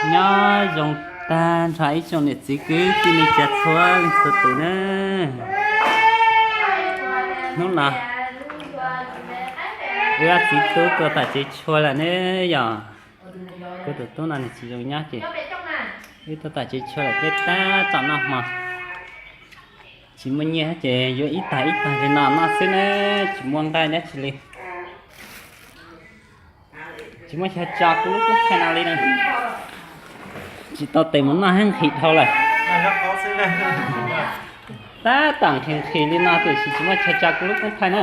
Nyob zoo tag nrho ib tsoom niam txiv kwv tij neej tsa txhua leej txhua tus na. Hnub no wb ob txiv tub tuaj tom tsev tshuaj lawm ne yom. Kuv tus tub no nws tsis zoo nyob ces wb tuaj tom tsev tshuaj lawm peb tab tom noj hmo. Tsis muaj nyiaj ces yuav ib tag ib tag li no noj xwb na, tsis muaj nqaij dab tsi li. Tsis muaj chaw tso kuv lub koob thaij no li na. Tsis tau tes mus noj hab nqhis dhau lawm. Tab tom nqhis nqhis li no tiam sis tsis muaj chaw tso kuv lub koob thaij na.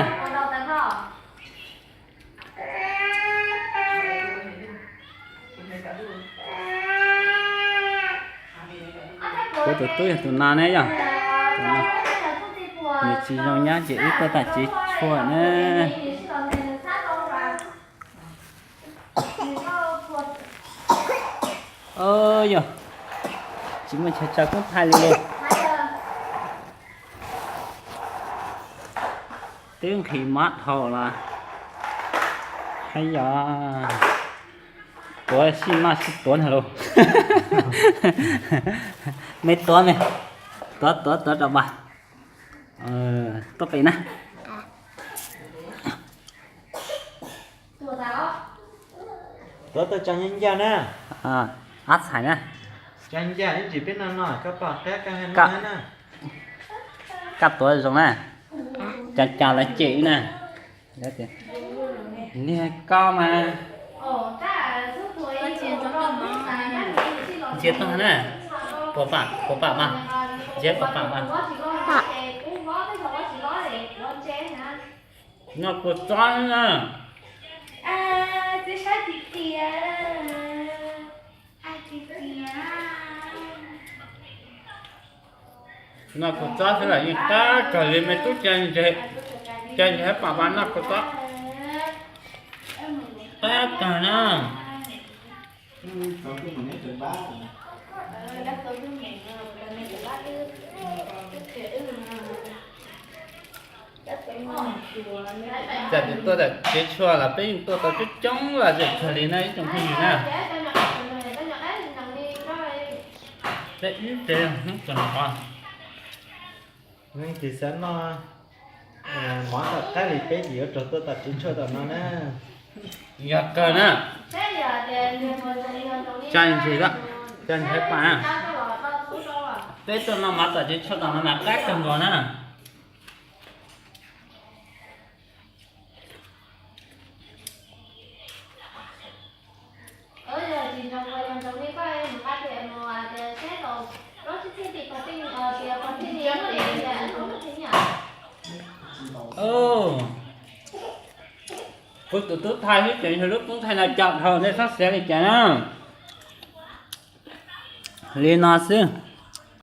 Kuv tus tub yog tus no ne yom. Nws tsis zoo nyob ces wb tuaj tom tsev tshuaj na. Yog tsis muaj chaw tso koob thaij li li. Twb nqhis mob dhau los hab yog tuav sib noj sib tuav ntag lauj. Me tuav me, tuav tuav tuav rau npas. Tuaj pem na. Tuav tau tso ncaj ncaj na. Ob txhais na. Tso ncaj ib ntsis peb noj noj koj pom qab koj noj na. Koj tuav zoo na. Cas cas lawv cem na. Niag koj mas. Ntsia tag na. Puas pom, puas pom mas? Ntsia puas pom mas? Noj kua txob na. Noj kua txob xwb los yeej qab kawg li me tub, cas ntshe pom mas noj kua txob qab kawg na. Txawm tias tuaj tom tsev tshuaj los peb yeej tuaj tau coob coob los zem kawg li na ib tsoom phooj ywg na. Peb ib tsev hnub txog nrho. Leej twg xav noj mov tom qab li peb ces yuav raug tuaj tom tsev tshuaj tom no na. Yog kawg na. Tsa ntsis, tsa ntsis pam na. Peb tuaj noj mov tom tsev tshuaj tom no mas qab kawg nkaus na. Kuv tus tub thaij xwb ces yog lub koob thaij no coj dhau, nej txhob xav li cas na. Li no xwb.